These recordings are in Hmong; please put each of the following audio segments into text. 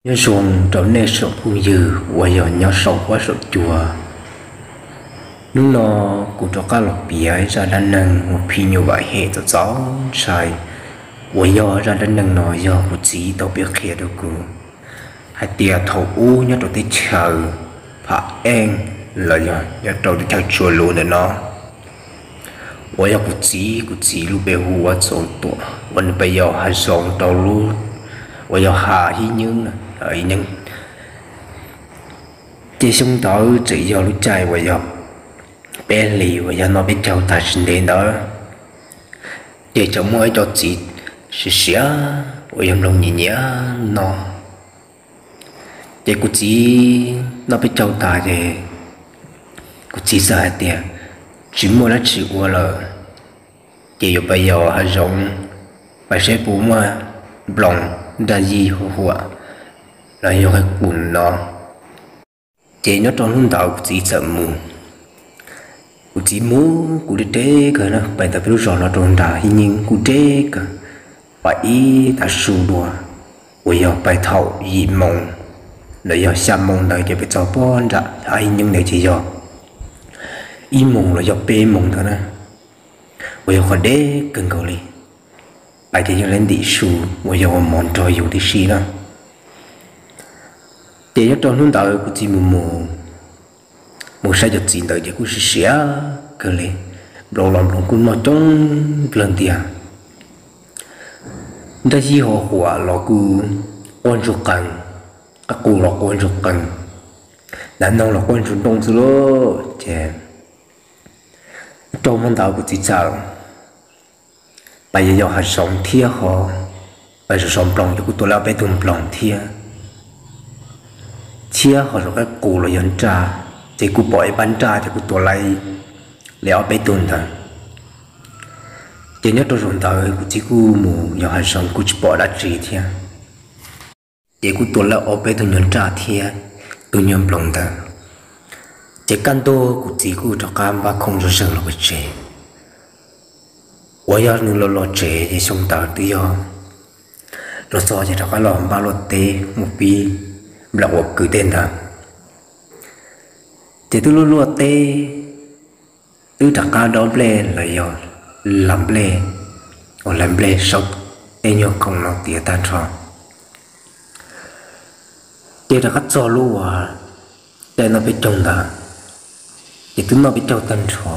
Nyob zoo rau nej saum phooj ywg uas yog nyob saum huab saum cua. Hnub no kuv rov qab los piav zaj dab neeg uas phim nyuj vais hem txom txom ntshai, uas yog zaj dab neeg no yog kuv txiv tau piav qhia rau kuv hais tias thaum ub nyob rau teb chaws Pham Eej los yog nyob rau teb chaws Tsua Lus ntawm no, uas yog kuv txiv, kuv txiv lub npe hu ua Txoov Tuam uas nws pheej yog hav zoov rau lub uas yog hav Hib Nyeeb, Hib Nyeeb. Ces xyoo ntawd tseem yog lub caij uas yog peb hlis uas yog noj peb caug tag tsis ntev ntawd, ces tseem muaj ib co txiv siav siav uas yog nploog nyiam nyiam no. Ces kuv txiv noj peb caug tag ces kuv txiv txawm hais tias tsis muaj dab tsi ua lawm, ces yuav pais yos hav zoov, pais saib puas muaj nploos, nraj yig, huam huam los yog qe qus no. Ces nyob rau hnub ntawd kuv txiv txawm mus. Kuv txiv mus kuj deb deb kawg na, pais ntawm peb lub zos no rau nram Hib Nyeeb kuj deb kawg, pais ib tav su dua, uas yog pais thaum yim moos los yog xya moos ntawd ces pais txog pem nram hav Hib Nyeeb ntawd ces yog ib moos los yog peb moos ntawd na, uas yog qhov deb kawg nkaus li. Pais ces yog li ntim su uas yog ua mov nrog yus tib si na. Ces nyob rau hnub ntawd kuv txiv mus mus, mus saib cov txiv ntawd ces kuj siav siav kawg li, nploos los nploos kuj noj coob nplawg ntiag. Nraj yig, huam huam los kuj quaj ntsuag qees, qe qus los quaj ntsuag qees, nav noog los quaj ntsuag nrooj xwb lauj. Ces rau hmo ntawd kuv txiv txawm pais yos yos hav zoov thiab ho pais zov zov nploos, ces kuj tua lawm ob peb tug nploos thiab, thiab ho zov qe qus los yog nraj, ces kuj pom ib pab nraj ces kuj tua lawm li ob peb tug ntawd. Ces nyob rau zaum ntawd kuv txiv kuj mus yos hav zoov kuj tsis pom dab tsi thiab, ces kuj tua lawm ob peb tug nyuag nraj thiab tus nyuag nploos ntawd. Ces kaj ntug kuv txiv kuj rov qab npaj khoom zoo zeeg los pem tsev. Uas yog nws los los tsev ces xyoo ntawd twb yog los txog ces rov qab los npaj luaj teb mus pib nplam ua kwv tej ntawd. Ces twb luaj luaj teb, twb rov qab dob nplej los yog lam nplej, uas lam nplej saub tej nyuag khoom no tiav tag nrho. Ces rov qab txog lub uas caij noj peb caug ntawd, ces twb noj peb caug tag nrho.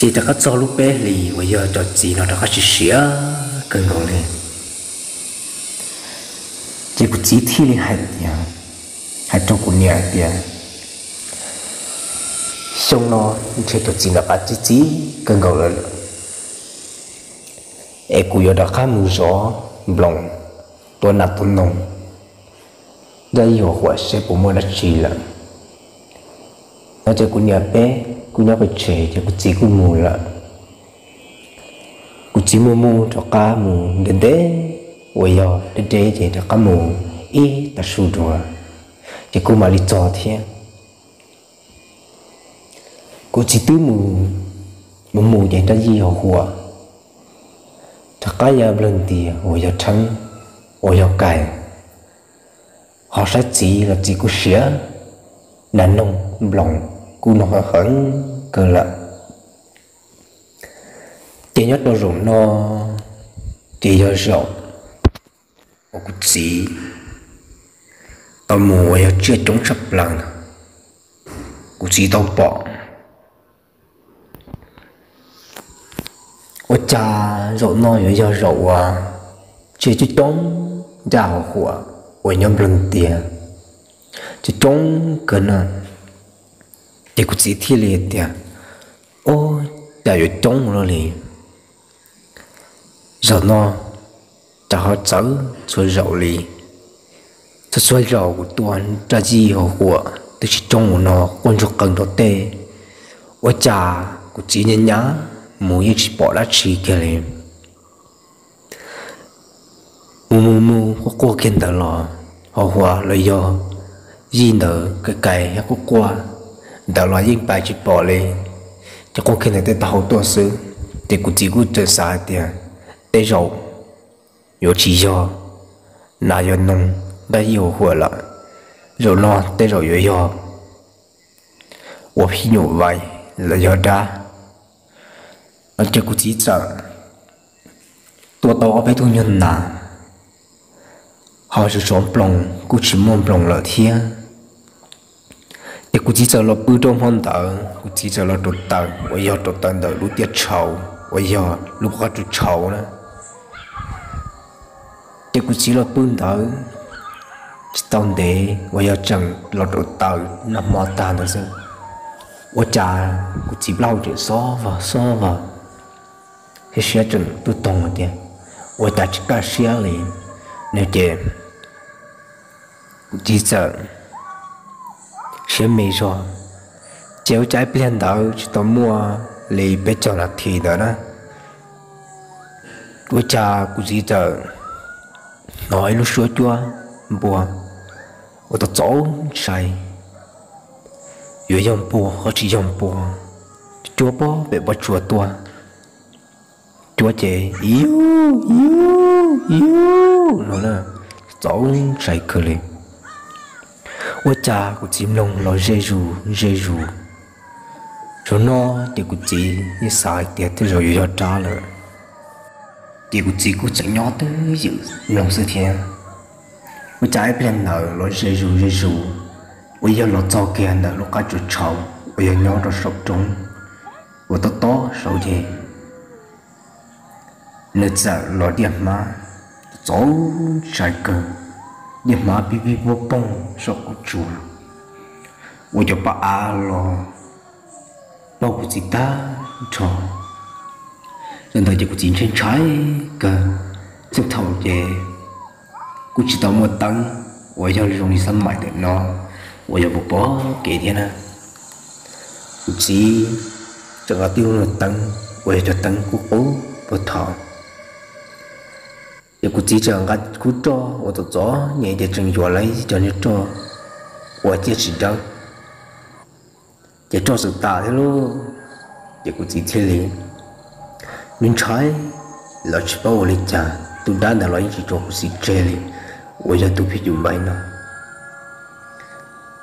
Ces rov qab txog lub peb hlis uas yog cov txiv no rov qab siav siav kawg nkaus li. Ces kuv txiv thiaj li hais tias, hais rau kuv niam hais tias, xyoo no ntshe cov txiv nram qab txi txiv kawg nkaus lawm, es kuv yuav rov qab mus zov nploos, tua nas tua noog, nraj yig, huam huam seb puas muaj dab tsi lawm no. Ces kuv niam peb kuj nyob pem tsev ces kuv txiv kuj mus lawm. Kuv txiv mus mus rov qab mus ntev ntev, uas yog deb deb ces rov qab mus ib tav su dua, ces kuj mam li txog thiab. Kuv txiv twb mus, mus mus ces nraj yig, huam huam rov qab ya nplawg ntias uas yog rheeb, uas yog kais, ho saib txiv los txiv kuj siav, nas noog nploos kuj noog heev heev kawg lawm. Ces nyob rau zaum no ces yog zaum uas kuv txiv tau mus uas yog tsiaj coob tshaj plaws, kuv txiv tau pom. Ua cas zaum no yuav yog zaum uas tsiaj coob coob, nraj huam huam uas nyob nplawg ntias coob coob kawg no. Ces kuv txiv thiaj li tias, ub, cas yuav coob ua luaj li. Zaum no cas ho txawv txhua zaus li. Txhua txhua zaus kuv tua nraj yig huam huam twb tsis coob ua no, quaj ntsuag qees rau tej. Ua cas kuv txiv nyab nyab mus yeej tsis pom dab tsi kiag li. Mus mus mus quaj quaj kiag ntawd los, huam huam los yog yig ntawd kais kais thiab quaj quaj ntawd los yeej pais tsis pom li. Ces quaj kiag ntawd tej taub hau tuaj xwb. Ces kuv txiv kuj txawm xav hais tias tej zaum yuav tsis yog nas yog noog, dab yij huam lawm. Zaum no tej zaum yuav yog ua phim nyuj vais los yog dab. Ces kuv txiv txawm tua tau ob peb tug nyuag nas, ho sov sov nploos kuj tsis muaj nploos lawm thiab. Ces kuv txiv txawm los pw rau hmo ntawd, kuv txiv txawm los rauv taws uas yog rauv taws ntawm lub tiaj tshauv uas yog lub qab tsuas tshauv na. Ces kuv txiv los pw ntawd tsis tau ntev uas yog tseem los rauv taws noj hmo tag ntawd xwb, ua cas kuv txiv plaub hau tseem xob vog xob vog, thiab siab tseem tuaj toog tias ua cas tsis kaj siab li no ces kuv txiv txawm siab me zog. Ces ua cas ib pliag ntawd tsis tau muaj li peb caug nas this ntawd na, ua cas kuv txiv txawm hnov ib lub suab cuab npua uas txaus ntshai, yuav yog npua ho tsis yog npua, cuab pob pem pob tsuas tuaj, cuab ces iu iu iu no na, txaus ntshai kawg li. Ua cas kuv txiv mloog los ze zus ze zus. Zaum no ces kuv txiv yeej xav hais tias tej zaum yuav yog dab lawm. Ces kuv txiv kuj tseem nyob twj ywm mloog xwb thiab. Ua cas ib pliag ntawd los ze zus ze zus, uas yog los txog kiag ntawm lub qab tsuas tshauv uas yog nyob rau saum roob uas tob tob saud ces nws txawm los diaj hmab txaus ntshai kawg, diaj hmab pib pib poob poob saum qab tsuas, ua cov paj av los paug kuv txiv tag nrho. Yog ntawd ces kuv txiv ntshai ntshai kawg, txheej thaum ces kuj tsis tau muaj teeb uas yog zoo li xab maim ntawm no uas yog pom pom kev thiab na. Kuv txiv tseem nqa tib lub teeb uas yog cov teeb qub qub puag thaum, ces kuv txiv tseem nqa khub roj uas txom txom nyem ces tseem yuav lawv cov niag roj uas ciaj tsis dawb, ces roj xwm tas thiab lauj. Ces kuv txiv thiaj li ntshai, los tsis paub ua li cas, tus dab ntawd los yeej tsis tso kuv txiv tseg li, uas yog tus phim nyuj vais no.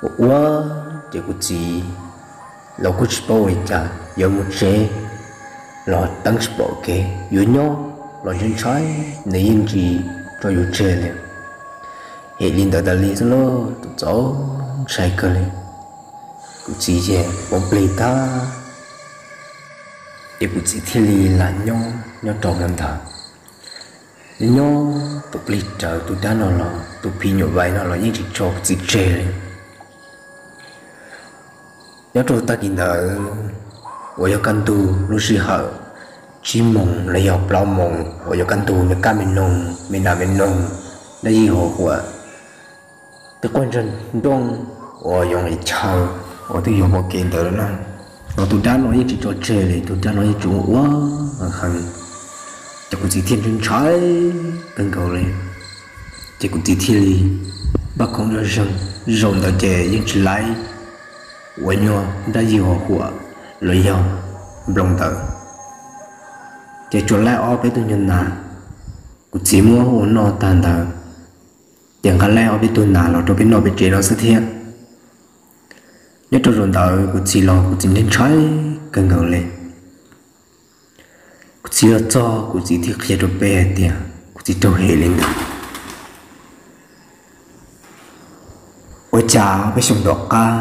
Ua ua ces kuv txiv los kuj tsis paub ua li cas, yuav mus tsev los teeb tsis pom kev, yuav nyob los ntshai ntshai, nws yeej tsis tso yus tseg li. Hem li ntawd tas li xwb lauj, txaus ntshai kawg li. Kuv txiv ces poob plig tag, ces kuv txiv thiaj li lam nyob nyob rau hmo ntawd. Nyob nyob tus plig raws tus dab no los tus phim nyuj vais no los yeej tsis tso kuv txiv tseg li. Nyob rau tag kis ntawd uas yog kaj ntug lub sij hawm tsib moos los yog plaub moos uas yog kaj ntug me kab me noog me nas me noog, dab yij huam huam, tej quaj ntsag nrooj uas yog li chaw uas twb yog pom kev ntawd na, los tus dab no yeej tsis tso tseg li, tus dab no yeej tsuas ua heev. Ces kuv txiv thiaj ntshai kawg nkaus li. Ces kuv txiv thiaj li npaj khoom zoj zeeg, zaum ntawd ces yeej tsis laib uas nyuag dab yij huam huam los yog nploos ntawd. Ces tsuas laib ob peb tug nyuag nas, kuv txiv muab ua noj tag ntawd, ces nqa laib ob peb tug nas los rau peb noj peb tsev no xwb thiab. Nyob rau zaum ntawd kuv txiv los kuv txiv ntshai ntshai kawg nkaus li. Kuv txiv los txog kuv txiv thiaj qhia rau peb hais tias kuv txiv raug hem li ntawd. Ua cas peb xyoo tom qab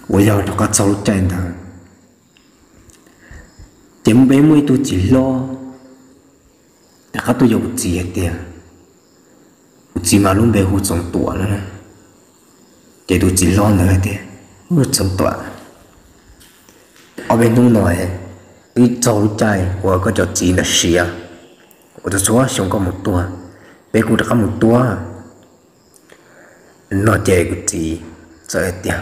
uas yog rov qab txog lub caij ntawd, ces peb muaj ib tug txiv hlob rov qab tuaj yuav kuv txiv hais tias, kuv txiv mas lub npe hu Txoov Tuam no. Ces tus txiv hlob ntawd hais tias, Txoov Tuam, ob peb hnub no twb txog lub caij uas koj cov txiv ntawd siav, uas txhua txhua xyoo koj mus tua, peb kuj rov qab mus tua no. Ces kuv txiv txawm hais tias,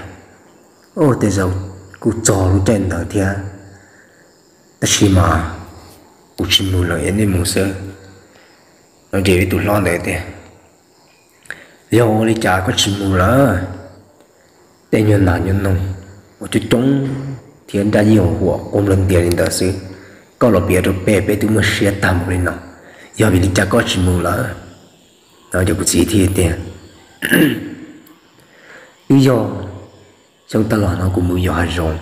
Au, tej zaum kuj txog lub caij ntawd thiab, tab sis mas kuv tsis mus lawm es nej mus xwb. No ces tus hlob ntawd tias, Yog ua li cas koj tsis mus lawm? Tej nyuag nas nyuag noog uas coob coob thiab dab yij huam huam quaj nplag ntias li ntawd xwb, koj los piav rau peb, peb twb muaj siab tag mus li no, yog vim li cas koj tsis mus lawm? Ces kuv txiv thiaj tias, Twb yog xyoo tag los no kuv mus yos hav zoov,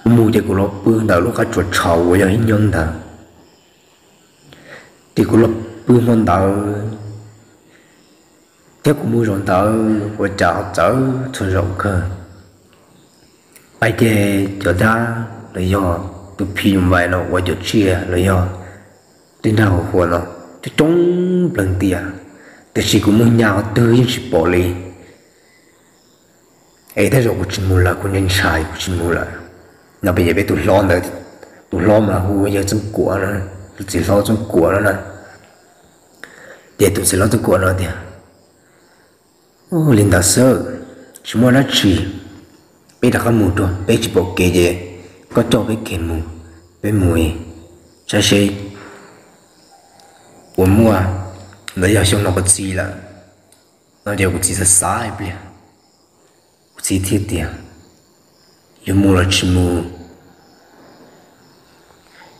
kuv mus ces kuv los pw ntawm lub qab tsuas tshauv uas yog ib nyob ntawd, ces kuv los pw hmo ntawd thiab kuv mus zaum ntawd ua cas ho txawv txhua zaus kawg. Pais ces cov dab los yog tus phim nyuj vais no ua cov tsiaj los yog tej nrag hauv huas no coob coob nplawg ntias, tiam sis kuv mus nyas qhov twg yeej tsis pom li. Es tej zaum kuv tsis mus lawm, kuv ntshai ntshai kuv tsis mus lawm. No peb yog peb tus hlob ntawd, tus hlob mas hu yawg Txooj Kuam no, tus txiv hlob Txooj Kuam no na. Ces tus txiv hlob Txooj Kuam no tias, Ua li ntawd xwb, tsis muaj dab tsi, peb rov qab mus rau, peb tsis pom kev ces koj coj peb kev mus, peb mus saib seb puas muaj ntawd yog xyoo no puas txi lawm. No ces kuv txiv xav xav ib pliag, kuv txiv thiaj tias, Yuav mus los tsis mus?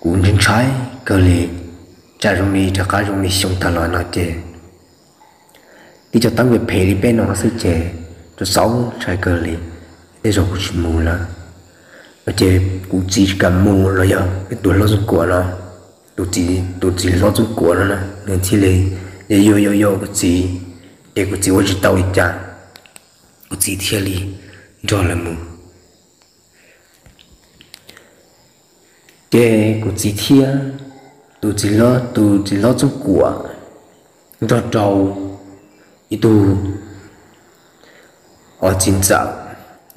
Kuv ntshai ntshai kawg li, tsam zoo li rov qab zoo li xyoo tag los no ces tib co teeb phem li peb no xwb ces rau xaub ntshai kawg li, tej zaum kuv tsis mus lawm. No ces kuv txiv tsis kam mus los yog peb tus hlob Txooj Kuam no, tus txiv hlob Txooj Kuam no na, nws thiaj li yuav yuav yuav yuav kuv txiv, ces kuv txiv ua tsis tau li cas, kuv txiv thiaj li nrog lawv mus. Ces kuv txiv thiab tus txiv hlob, tus txiv hlob Txooj Kuam nrog rau ib tug txiv ntxawm,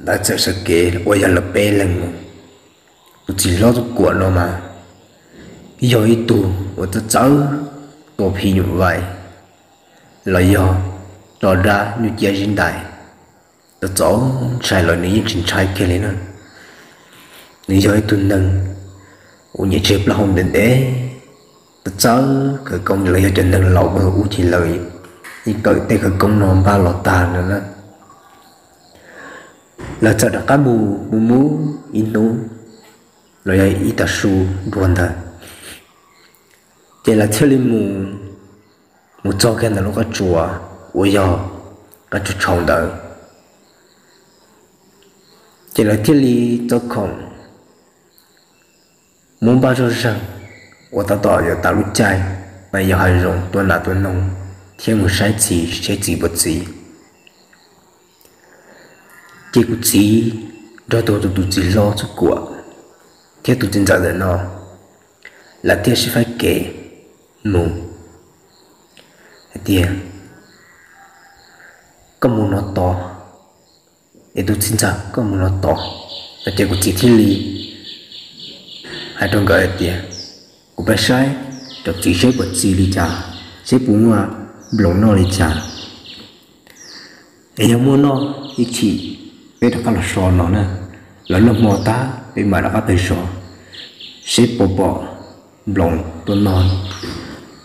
lawv txawm sawv kev uas yog lawv peb leeg mus. Tus txiv hlob Txooj Kuam no mas yog ib tug uas txawj txawj tua phim nyuj vais los yog tso dab nyuj ciab zib ntais, txaus ntshai los nws yeej tsis ntshai kiag li na. Nws yog ib tug neeg uas nyiam tseg plaub hau ntev ntev, txawj txawj khawv koob los yog cov neeg laus ub ces lawv yeej kawm tej khawv koob no npaj los tag no na. Lawv txawm rov qab mus mus mus ib hnub los yog ib tag su dua ntawd, ces lawv thiaj li mus, mus txog kiag ntawm lub qab tsuas uas yog qab tsuas tshauv ntawd, ces lawv thiaj li txo khoom muab npaj zoj zeeg uas tab tom yuav tas lub caij mas yos hav zoov tua nas tua noog thiab mus saib txiv seb txiv puas txi. Ces kuv txiv nrog tus, tus txiv hlob Txooj Kuam thiab tus txiv ntxawm ntawm no, lawv thiaj sib faib kev mus hais tias, Koj mus no tos, es tus txiv ntxawm koj mus no tos. No ces kuv txiv thiaj li hais rau nkawd hais tias, Kuv pab saib cov txiv seb puas txi li cas, seb puas muaj nploos noj li cas. Es yog muaj noj ib chim peb rov qab los so no na, los noj hmo tag peb mam rov qab pem zov seb puas pom nploos tuaj noj.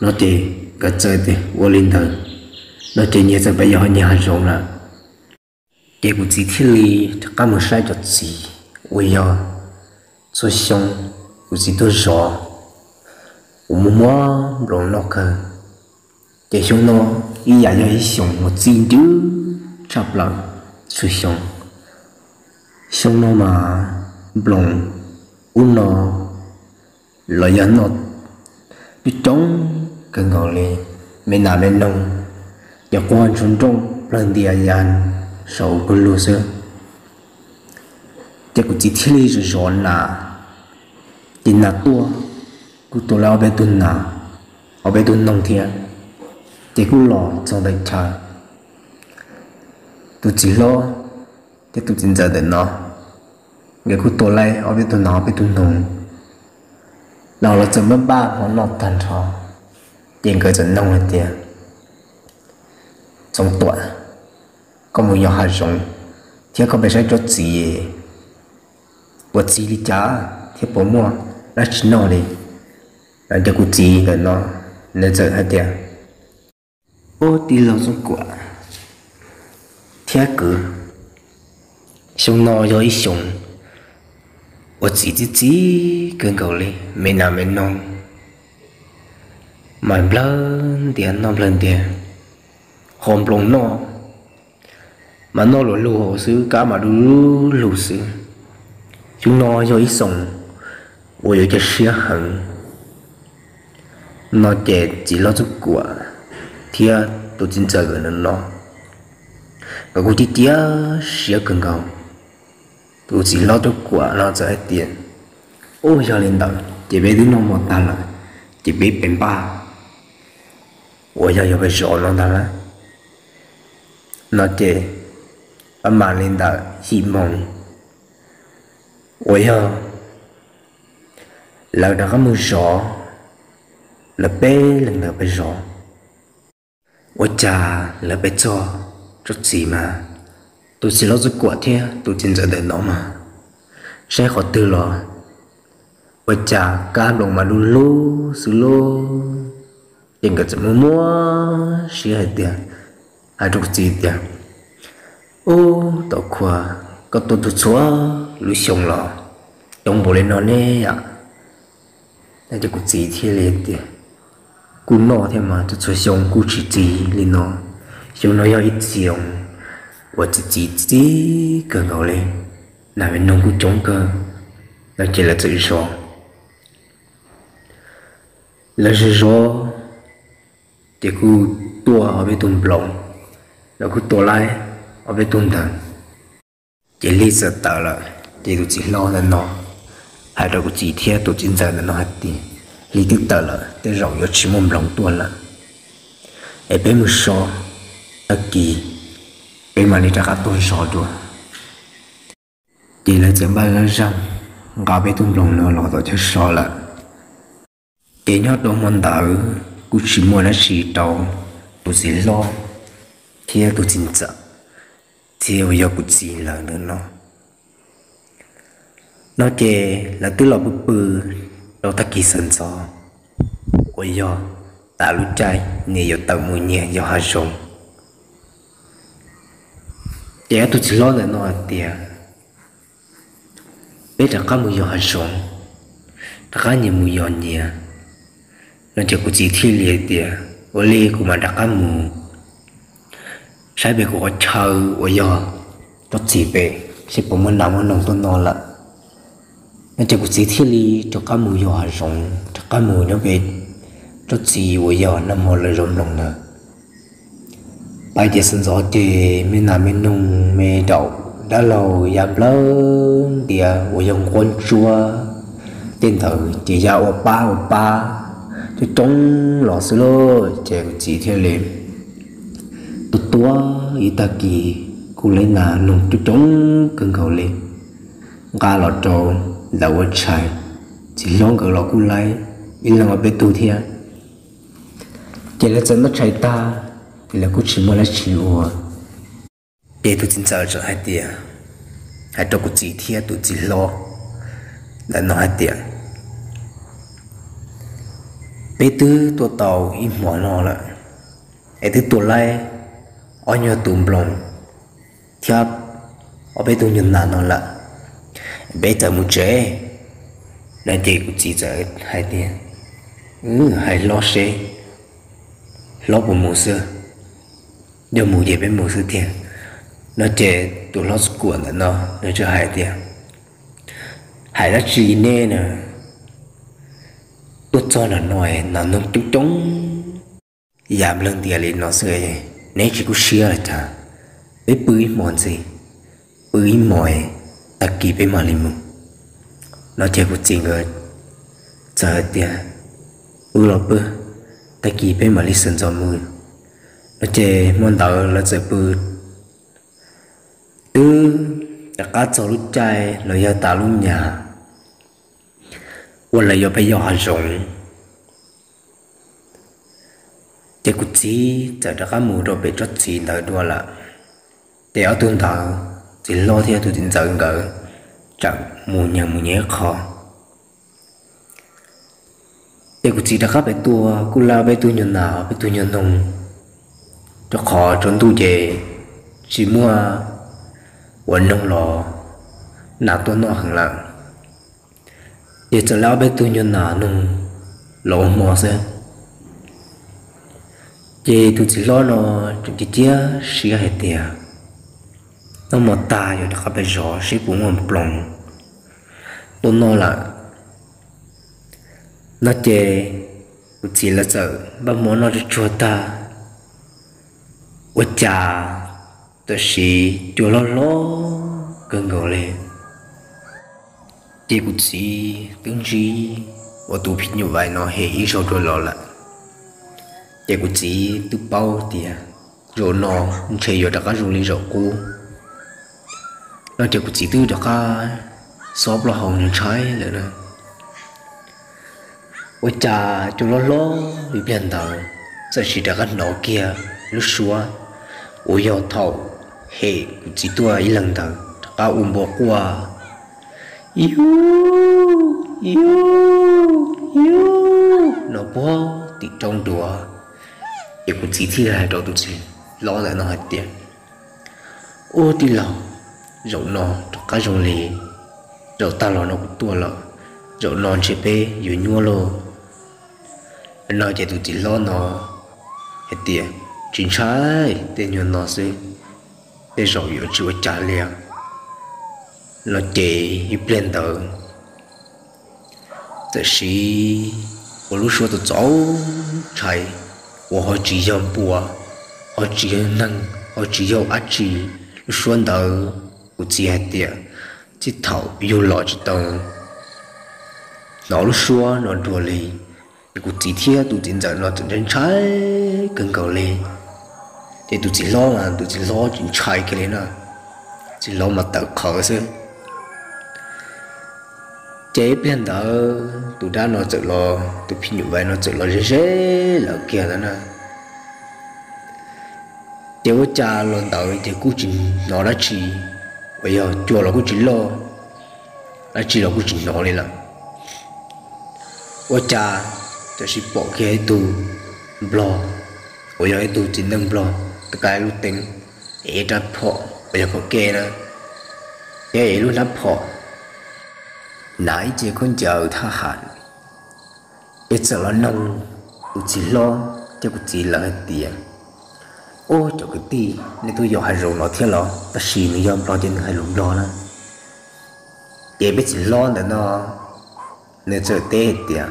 No ces nkawd txawm tias ua li ntawd. No ces nyias txawm pem yos nyias hav zoov lawm. Ces kuv txiv thiaj li rov qab mus saib cov txiv uas yog txhua xyoo kuv txiv tuaj zov, kuv muaj muaj nploos noj kawg. Ces xyoo no ib yam yog ib xyoos uas txi ntws tshaj plaws txhua xyoo. Xyoo no mas nploos ub no los yog noj coob coob kawg nkaus li, me nas me noog, ces quaj ntsuag nrooj plawg ntias ya saum pawg lug xwb. Ces kuv txiv thiaj li zov zov nas, ces nas tuaj, kuj tua lawv ob peb tug nas, ob peb tug noog thiab, ces kuj los txog ntawm chaw. Tus txiv hlob thiab tus txiv ntxawm ntawm no, nkawd kuj tua lawv ob peb tug nas ob peb tug noog, los lawv txawm npaj npaj hmo noj tag nrho. Ces nkawd txawm noog hais tias, Txoov Tuam, koj mus yos hav zoov thiab koj pem saib tsob txiv puas txi li cas thiab puas muaj dab tsi noj li? Ces kuv txiv ntawm no nws txawm hais tias, Ub, tij laug Txooj Kuam thiab kwv, xyoo no yog ib xyoos uas txi txi txiv kawg nkaus li, me nas me noog mas nplawg ntias noj nplawg ntias, ho nploos noj mas noj luag lug xwb, kab mas du lug xwb. Xyoo no yog ib xyoo uas yuav cia siab heev no ces txiv hlob Txuj Kuam thiab tus txiv ntxawm nkawd no, nkawd kuj cia siab kawg nkaus. Tus txiv hlob Txuj Kuam no txawm hais tias, Ub, yog li ntawd ces peb twb noj mov tag lawm, ces peb pem npaj uas yog yuav pais zov no ntag lauj. No ces pab mam li ntawm yim moos uas yog lawv rov qab mus zov, lawv peb leeg ntawd pais zov. Ua cas lawv pais txog tsob txiv mas tus txiv hlob Txuj Kuam thiab tus txiv ntxawm ntawm no mas saib qhov twg los ua cas kab nploos mas du lug xwb lauj. Ces nkawd txawm muaj muab siab hais tias, hais rau kuv txiv tias, Ub, Tau Khuas, koj tuaj txhua lub xyoo los coob npaum li no ne yom? Ces kuv txiv thiaj li tias, Kuj noj thiab mas, txhua xyoo kuj tsis txi li no. Xyoo no yog ib xyoos uas txi txiv txiv kawg nkaus li, nas me noog kuj coob kawg. No ces lawv txawm zov, lawv zov zov, ces kuj tua ob peb tug nploos, lawv kuj tua laib ob peb tug ntawd. Ces lig txawm tawm lawm, ces tus txiv hlob ntawm no hais rau kuv txiv thiab tus txiv ntxawm ntawm no hais tias, Lig twb tawm lawm, tej zaum yuav tsis muaj nploos tuaj lawm, es peb mus so, tag kis peb mam li rov qab tuaj zov dua. Ces lawv txawm npaj zaj zeeg nqa peb tug nploos no los tom chaw so lawm. Ces nyob rau hmo ntawd kuj tsis muaj dab tsi rau tus txiv hlob thiab tus txiv ntxawm, thiab uas yog kuv txiv lawv ntawm no. No ces lawv twb los pw pw rau tag kis sawv ntxov uas yog tas lub caij nyias yuav tawm mus nyias yos hav zoov. Ces ob tug txiv hlob ntawm no hais tias, Peb rov qab mus yos hav zoov, rov qab nyias mus yos nyias. No ces kuv txiv thiaj li hais tias, Ua li kuv mam rov qab mus saib pem kuv qhov chaw uas yog tsob txiv pem seb puas muaj nas muaj noog tuaj no lawm. No ces kuv txiv thiaj li rov qab mus yos hav zoov, rov qab mus nyob pem tsob txiv uas yog nag hmo lawv zov nploos ntawd. Pais tias sawv ntxov ces me nas me noog me daum dab laug ya nplawg ntias uas yog nquab ntsuab tej ntawd ces ya ua pab ua pab coob coob los xwb lauj. Ces kuv txiv thiaj li tua tua ib tag kis kuj laib nas noog coob coob kawg nkaus li, nqa los rau lawv ua tshais. Txiv hlob nkawd los kuj laib ib leeg ob peb tug thiab. Ces lawv txawm noj tshais tag, ces lawv kuj tsis muaj dab tsi ua. Ces tus txiv ntxawm txawm hais tias, hais rau kuv txiv thiab tus txiv hlob ntawm no hais tias, Peb twb tuaj tau ib hmos no lawm, es twb tua laib ob nyuag tus nploos thiab ob peb tug nyuag nas no lawm, peb txawm mus tsev. No ces kuv txiv txawm hais tias, Hais hlob seb hlob puas mus xwb, yog mus ces peb mus xwb tiag. No ces tus hlob Txuj Kuam ntawm no nws txawm hais tias, Hais dab tsi li nej na, tuaj txog nram no nas noog coob coob ya nplawg ntias li no xwb, neb tsis kub siab los cas? Peb pw ib hmos ntxiv, pw ib hmos, tag kis peb mam li mus. No ces kuv txiv nkawd txawm hais tias, Pw los pw, tag kis peb mam li sawv ntxov mus. No ces hmo ntawd lawv txawm pw, twb rov qab txog lub caij los yog tas lub nyam uas lawv yuav pais yos hav zoov. Ces kuv txiv txawm rov qab mus rau pem tsob txiv ntawd dua lawm. Ces ob tug ntawd, txiv hlob thiab tus txiv ntxawm nkawd, tseem mus nyias mus nyias ib qho. Ces kuv txiv rov qab pem tua kuj laib peb tug nyuag nas peb tug nyuag noog, rau qhov tsaus ntuj ces tsis muaj ua noog los nas tuaj noj heev lawm. Ces txawm laib ob peb tug nyuag nas noog los ua hmo xwb. Ces tus txiv hlob no tseem cia siab hais tias, noj mov tag yuav rov qab pais zov seb puas muaj nploos tuaj noj lawm no ces tus txiv lawv txawm npaj mov noj tsuag tsuag tag, ua cas tam sim cua hlob hlob kawg nkaus li. Ces kuv txiv twb ntsib uas tus phim nyuj vais no hem ib zaug dua los lawm. Ces kuv txiv twb paub tias zaum no ntshe yuav rov qab zoo li zaum qub no ces kuv txiv twb rov qab xob plaub hau ntshai lawm na. Ua cas cua hlob hlob ib pliag ntawd txawm sim rov qab hnov kiag lub suab uas yog thaum hem kuv txiv tuaj ib leeg ntawd rov qab ua npua quaj, yu, yu, yu no puag tim roob dua. Ces kuv txiv thiaj hais rau tus txiv hlob ntawm no hais tias, ub tij laug, zaum no rov qab zoo li zaum tag los no kuv tuaj lawm, zaum no ntshe peb yuav nyuaj lauj no ces tus txiv hlob no hais tias, tsis ntshai, tej nyuag no xwb, tej zaum yuav tsis ua cas li no ces ib pliag ntawd txawm sim ua lub suab txaus txaus ntshai uas ho tsis yog npua, ho tsis yog neeg, ho tsis yog dab tsi. Lub suab ntawd kuv txiv hais tias txij thaum yug los tsis tau hnov lub suab no dua li. Ces kuv txiv thiab tus txiv ntxawm no txawm ntshai ntshai kawg nkaus li. Ces tus txiv hlob mas tus txiv hlob tsis ntshai kiag li na, txiv hlob mas tawm qhawv xwb. Ces ib pliag ntawd tus dab no txawm los, tus phim nyuj vais no txawm los ze ze lawm kiag ntawd na. Ces ua cas los ntawd ces kuj tsis hnov dab tsi, uas yog cua los kuj tsis loj, dab tsi los kuj tsis hnov li lawm. Ua cas tam sim pom kiag ib tug nplog uas yog ib tug txiv neej nplog tawm kiag lub teeb, ev rab phom uas yog phom kej na, thiab ev lub hnab phom, hnav ib ce khaub ncaws thaj ham, es txawm los noog tus txiv hlob thiab kuv txiv lawv hais tias, ub cov kwv tij, nej tuaj yos hav zoov no thiab los? Tab sis nws yog nplog ces nws hais lus nplog na. Ces peb txiv hlob ntawm no nws txawm teb hais tias,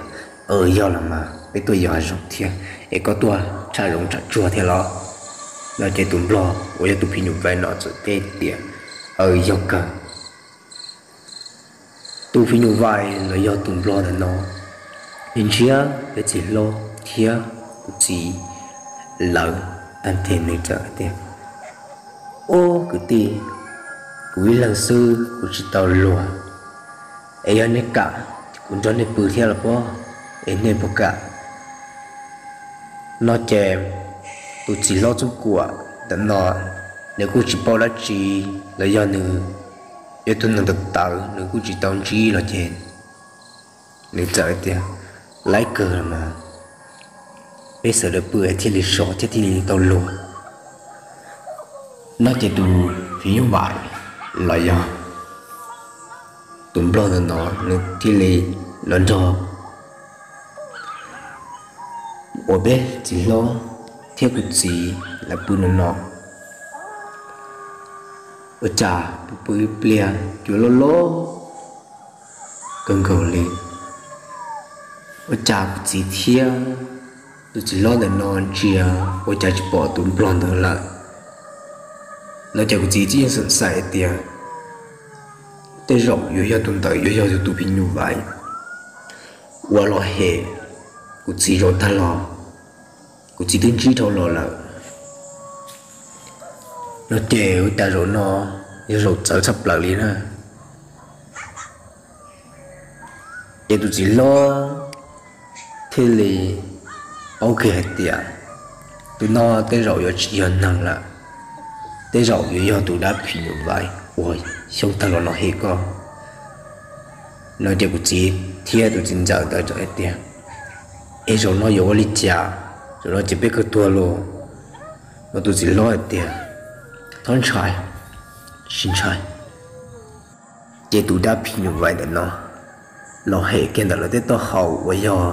yog los mas, peb tuaj yos hav zoov thiab, es koj tuaj tsham zoov tsham tsuag thiab los? No ces tus nplog uas yog tus phim nyuj vais no txawm teb tias, yog kawg. Tus phim nyuj vais los yog tus nplog ntawm no ntshiab peb txiv hlob thiab kuv txiv lawv tag nrho, nws txawm hais tias, ub kwv tij, kuv ib leeg xwb kuv tsis tau luag, es yog nej kam kuv nrog nej pw thiab los pob, es nej puas kam? No ces tus txiv hlob Txuj Kuam ntawm no nws kuj tsis paub dab tsi, los yog nws yog tus neeg tawv tawv nws kuj tsis tau ntsib los ces nws txawm hais tias, laib kawg los mas, peb sawv daws pw thiaj li sov thiab thiaj li tau luag. No ces tus phim nyuj vais los yog tus nplog ntawm no nws thiaj li los nrog uas peb txiv hlob thiab kuv txiv lawv pw no no. Ua cas pw pw ib pliag cua loj loj kawg nkaus li. Ua cas kuv txiv thiab tus txiv hlob ntawm no ntsia ua cas tsis pom tus nplog ntawd lawm. No ces kuv txiv txawm yeej xav hais tias tej zaum yuav yog tus ntawd yuav yog tus phim nyuj vais uas los hem kuv txiv zaum tag los, kuv txiv twb ntsib dhau los lawm. No ces ua cas zaum no yog zaum txawv tshaj plaws li na. Ces tus txiv hlob thiaj li paub kiag hais tias tus no tej zaum yuav tsis yog neeg lawm, tej zaum yuav yog tus dab phim nyuj vais uas xyoo tag los no hem koj. No ces kuv txiv thiab tus txiv ntxawm ntawd txawm hais tias, es zaum no yuav ua li cas? Zaum no ces peb kawg tuag lauj. No tus txiv hlob hais tias, txhob ntshai, tsis ntshai. Ces tus dab phim nyuj vais ntawm no los hem kiag ntawm lawv tej taub hau uas yog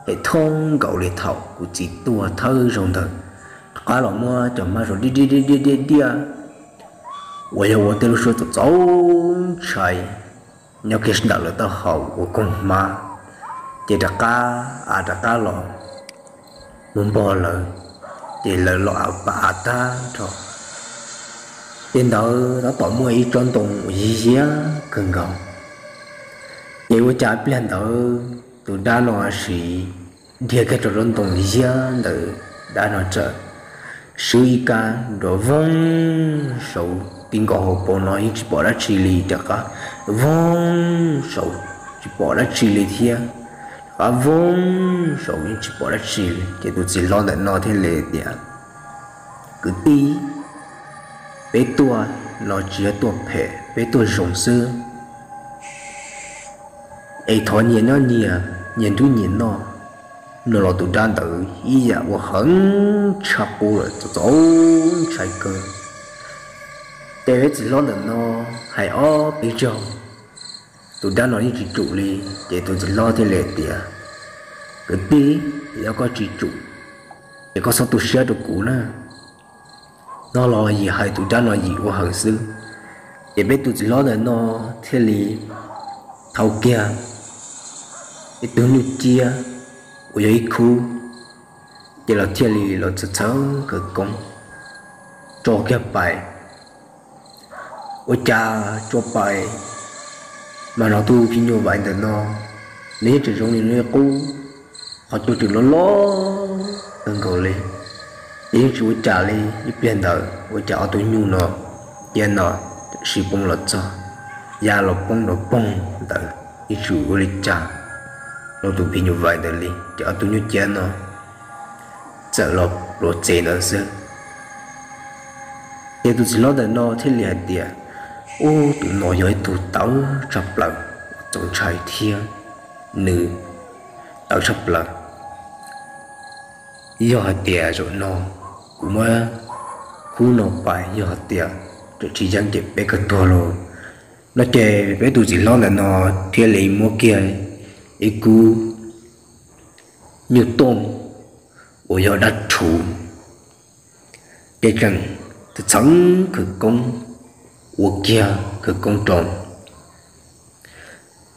Ces thoob nkaus li thaum kuv txiv tuag thawj zaug ntawd, rov qab los muab cov hmab zos diaj diaj diaj diaj diaj diaj uas yog ua tej lub suab txaus txaus ntshai nyob kiag ntawm lawv taub hau ua koog hmab, ces rov qab av rov qab los mus npog lawv, ces lawv los av pa av tag nrho. Ces ntawd tab tom muaj ib tsob ntoo uas yig yiab kawg nkaus. Ces ua cas pliag ntawd tus dab no sim dhia kiag rau tsob ntoo yiab ntawd, dab no txawm swb ib kab nrov voog saud ti nkaus hauv paus no yeej tsis pom dab tsi li, rov qab voog saud tsis pom dab tsi li thiab, rov qab voog saud yeej tsis pom dab tsi li. Ces tus txiv hlob ntawm no thiaj li tias, kwv tij, peb tuaj no tsis yog tuaj phem, peb tuaj zoo xwb. Es thov nyias noj nyias, nyias nrub nyias noj. No los tus dab ntawd ib yam ua heev tshaj qub lawm, txaus txaus ntshai kawg. Ces peb txiv hlob ntawm no hais ob peb zaug, tus dab no yeej tsis tsum li. Ces tus txiv hlob thiaj li tias, kwv tij, yog koj tsis tsum ces koj txhob tu siab rau kuv na. No los yim hais tus dab no yim ua heev xwb. Ces peb tus txiv hlob ntawm no thiaj li thau kiag ib tug nyuj ciab uas yog ib khub, ces los thiaj li los txhawv txhawv khawv koob tso kiag pais. Ua cas tso pais mas hnov tus phim nyuj vais ntawm no nws yeej tseem zoo li nws qub, qhov cua tseem loj loj kawg nkaus li. Ces yeej tsis ua cas li, ib pliag ntawd ua cas ob tug nyuj no ciab no sim poob los txog, ya los poob nrov poog ntawd, yeej tsis ua li cas rau tus phim nyuj vais ntawd li, ces ob tug nyuj ciab no txawm los pluav txev ntawd xwb. Ces tus txiv hlob ntawm no thiaj li hais tias, ub, tus no yog ib tug tawv tshaj plaws, txaus ntshai thiab nws tawv tshaj plaws. Yog hais tias zaum no kuv muab khub no pais, yog hais tias tseem tsis yeej ces peb kawg tuag lauj. No ces peb tus txiv hlob ntawm no thiaj li muab kiag ib khub nyuj tooj uas yog dab rhuv, ces tseem txhawv khawv koob, ua kiag khawv koob rau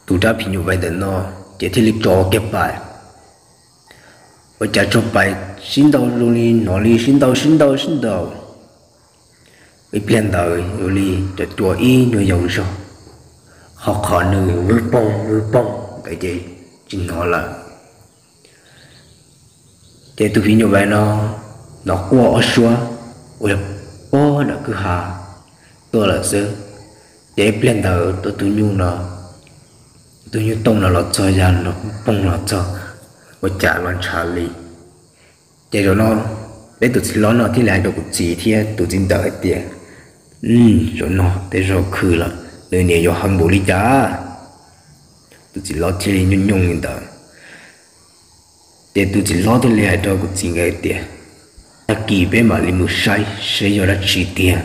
tus dab phim nyuj vais ntawm no, ces thiaj li tso kiag pais. Ua cas tso pais sib ntaus zoo li hnov li sib ntaus sib ntaus sib ntaus, ib pliag ntawd zoo li cov cua ib nyuag yaus zog, ho qhov nws vwb poog vwb poog ntawd ces tsis hnov lawm. Ces tus phim nyuj vais no hnov quaj ob suab uas yog pob nram kwj ha tuaj lawm xwb. Ces ib pliag ntawd tus nyuj no, tus nyuj tooj no los txog, ya los poog los txog, ua cas los ntshav li. Ces zaum no peb tus txiv hlob no thiaj li hais rau kuv txiv thiab tus txiv ntxawm hais tias, zaum no tej zaum khwv lawm, nws niam yuav heev npaum li cas. Tus txiv hlob thiaj li nyooj nyooj li ntawd. Ces tus txiv hlob thiaj li hais rau kuv txiv nkawd hais tias, tag kis peb mam li mus saib seb yog dab tsi tiag.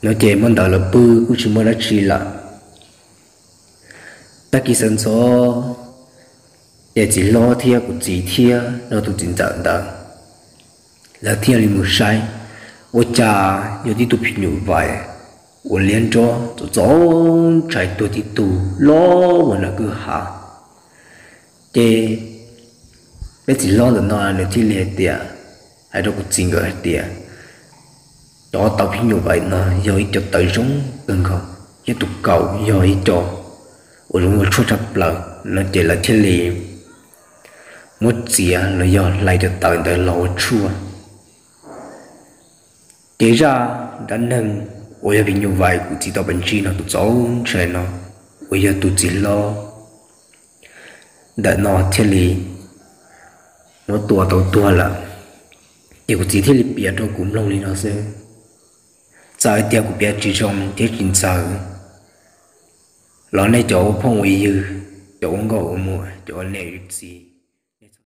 No ces hmo ntawd lawv pw kuj tsis muaj dab tsi lawm. Tag kis sawv ntxov, ces txiv hlob thiab kuv txiv thiab no tus txiv ntxawm ntawd lawv thiaj li mus saib, ua cas yog tib tug phim nyuj vais uas liab nrob txaus txaus ntshai tuag tib tug loj ua nram kwj ha. Ces peb txiv hlob ntawm no nws thiaj li hais tias, hais rau kuv txiv nkawd hais tias, cov tau phim nyuj vais no yog ib co tawv zoo kawg nkaus, thiab tus kaus yog ib co uas zoo ua tshuaj tshaj plaws no, ces lawv thiaj li muab txiav los yog hlais cov tawv ntawd los ua tshuaj. Ces zaj dab neeg uas yog phim nyuj vais kuv txiv tau pais ntsib no txaus txaus ntshai no, uas yog tus txiv hlob ntawm no thiaj li muab tua tau tuag lawm. Ces kuv txiv thiaj li piav rau kuv mloog li no xwb. Txawm hais tias kuv piav tsis zoo thiab tsis ntxaws los nej cov ua phooj ua ywg, cov ua nkauj ua muam, cov ua niam ua txiv,